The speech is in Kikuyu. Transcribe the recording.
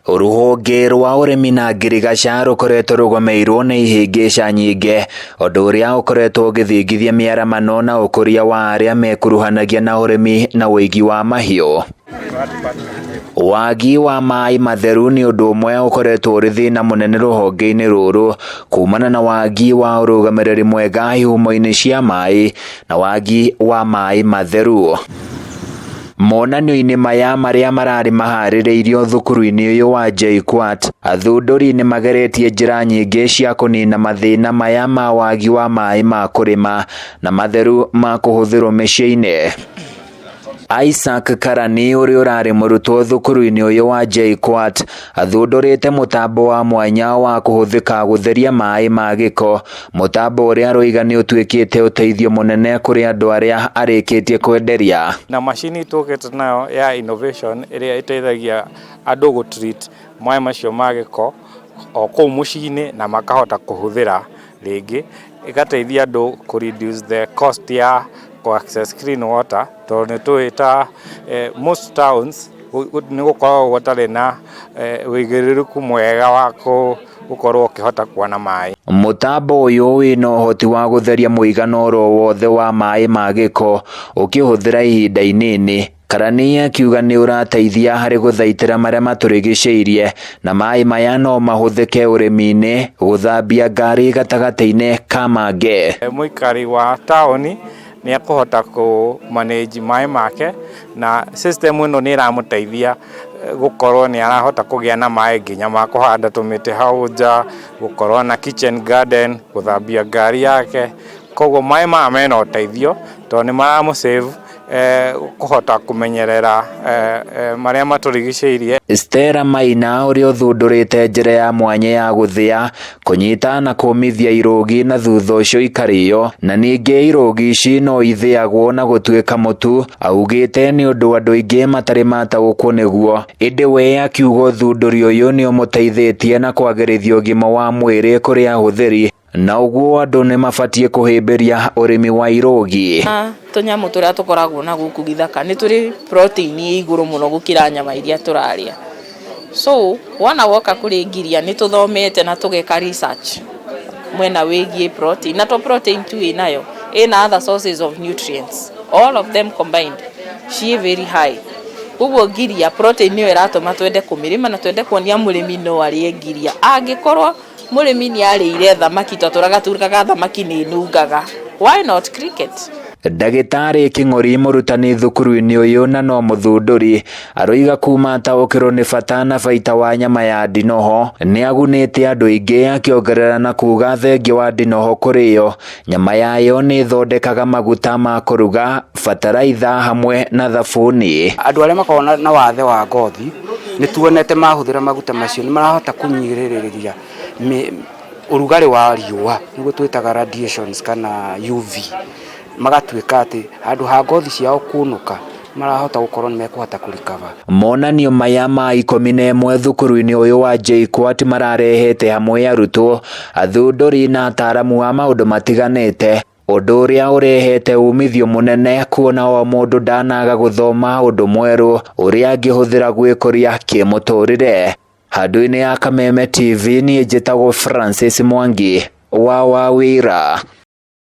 Rũhonge rwa ũrĩmi na ngirigaca rũkoretwo rũgomeirwo nĩ ihĩngĩca nyingĩ, ũndũ ũrĩa ũkoretwo ũgĩthingithia mĩaramano na ũkũria wa arĩa mekuruhanagia na ũrĩmi na ũigi wa mahiũ. Wagi wa maĩ matheru nĩ ũndũ ũmwe ũkoretwo ũrĩ thĩna mũnene rũhonge-inĩ rũrũ kumana na wagi wa ũrũgamĩrĩri mwega ihumo-inĩ cia maĩ na wagi wa maĩ matheru. Monanio-inĩ maya marĩa mararĩ maharĩrĩirio thukuru-inĩ ũyũ wa JKUAT, athundũri nĩ mageretie njĩra nyingĩ cia kũnina mathĩna maya ma wagi wa maĩ ma kũrĩma na matheru ma kũhũthĩrwo mĩciĩ-inĩ. Isaac Karani ũrĩa ũrarĩ mũrutwo thukuru-inĩ ũyũ wa JKUAT athundũrĩte mũtambo wa mwanya wa kũhũthĩka gũtheria maĩ ma gĩko, mũtambo ũrĩa aroiga nĩ ũtuĩkĩte ũteithio mũnene kũrĩ andũ arĩa arĩkĩtie kwenderia. Na macini tũkĩte nayo ya innovation ĩrĩa ĩteithagia andũ gũ treat maĩ macio ma gĩko o kũu mũciĩ-inĩ na makahota kũhũthĩra rĩngĩ, ĩgateithia andũ kũ reduce the cost ya kũ access clean water, tondũ nĩ tũĩ ta most towns nĩ gũkoragwo gũtarĩ na ũigĩrĩrĩku mwega wa gũkorwo ũkĩhota kuona maĩ. Mũtambo ũyũ wĩna ũhoti wa gũtheria mũigana oro wothe wa maĩ ma gĩko ũkĩhũthĩra ihinda inini. Karani akiuga nĩ ũrateithia harĩ gũthaitĩra marĩa matũrigicĩirie na maĩ maya no mahũthĩke ũrĩmi-inĩ, gũthambia ngari gatagatĩ-inĩ ka mangĩ. Mũikari wa taũni nĩ ekũhota kũ manage maĩ make, na system ĩno nĩ ĩramũteithia gũkorwo nĩ arahota kũgĩa na maĩ nginya ma kũhanda tũmĩtĩ hau nja, gũkorwo na kitchen garden, gũthambia ngari yake. Koguo maĩ maya mena ũteithio tondũ nĩ maramũ save kũhota kũmenyerera marĩa matũrigicĩirie. Stella Maina ũrĩa ũthundũrĩte njĩra ya mwanya ya gũthĩa, kũnyita na kũmithia irũgi na thutha ũcio ikarĩo, na ningĩ irũgi ici no ithĩagwo na gũtuĩka mũtu, augĩte nĩ ũndũ andũ aingĩ matarĩ mataũkwo nĩguo, ĩndĩ we akiuga ũthundũri ũyũ nĩ ũmũteithĩtie na kwagĩrithia ũgima wa mwĩrĩ kũrĩ ahũthĩri, na ũguo andũ nĩ mabatiĩ kũhĩmbĩria ũrĩmi wa irũgi. Tũnyamũ tũrĩa tũkoragwo na gũkũ gĩthaka nĩ tũrĩ protein ĩ igũrũ mũno gũkĩra nyama iria tũrarĩa. So wona woka kũrĩ ngiria nĩ tũthomete na tũgeka research mwena wĩgiĩ protein, na to protein tu ĩnayo, ĩna other sources of nutrients, all of them combined ciĩ very high. Koguo ngiria protein nĩyo ĩratũma twende kũmĩrĩma na twende kuonia mũrĩmi no arĩe ngiria. Angĩkorwo mũrĩmi nĩ arĩire thamaki, twatũraga tugaga thamaki nĩ ĩnungaga, why not cricket? Ndagĩtarĩ Kĩng'ori mũrutani thukuru-inĩ ũyũ na no mũthundũri aroiga kuma ataũkĩrwo nĩ bata na baita wa nyama ya ndinoho nĩ agunĩte andũ aingĩ, akĩongerera na kuga thengia wa ndinoho kũrĩo nyama yayo nĩ ĩthondekaga maguta ma kũruga, bataraitha hamwe na thabuni. Andũ arĩa makoragwo na wathe wa ngothi nĩ tuonete mahũthĩra maguta macio nĩ marahota kũnyihĩrĩria ũrugarĩ wa riũa, nĩguo twĩtaga radiations kana UV, magatuĩka atĩ handũ ha ngothi ciao kũnũka marahota gũkorwo nĩ mekũhota kũ recover. Monanio maya ma 11 thukuru-inĩ ũyũ wa JKUAT mararehete hamwe arutwo, athundũri na ataramu a maũndũ matiganĩte, ũndũ ũrĩa ũrehete umithio mũnene kuona o mũndũ ndanaga gũthoma ũndũ mwerũ ũrĩa angĩhũthĩra gwĩkũria kĩmũtũrĩre. Handũ-inĩ ya Kameme TV niĩ njĩtagwo Francis Mwangi wa Wawĩra.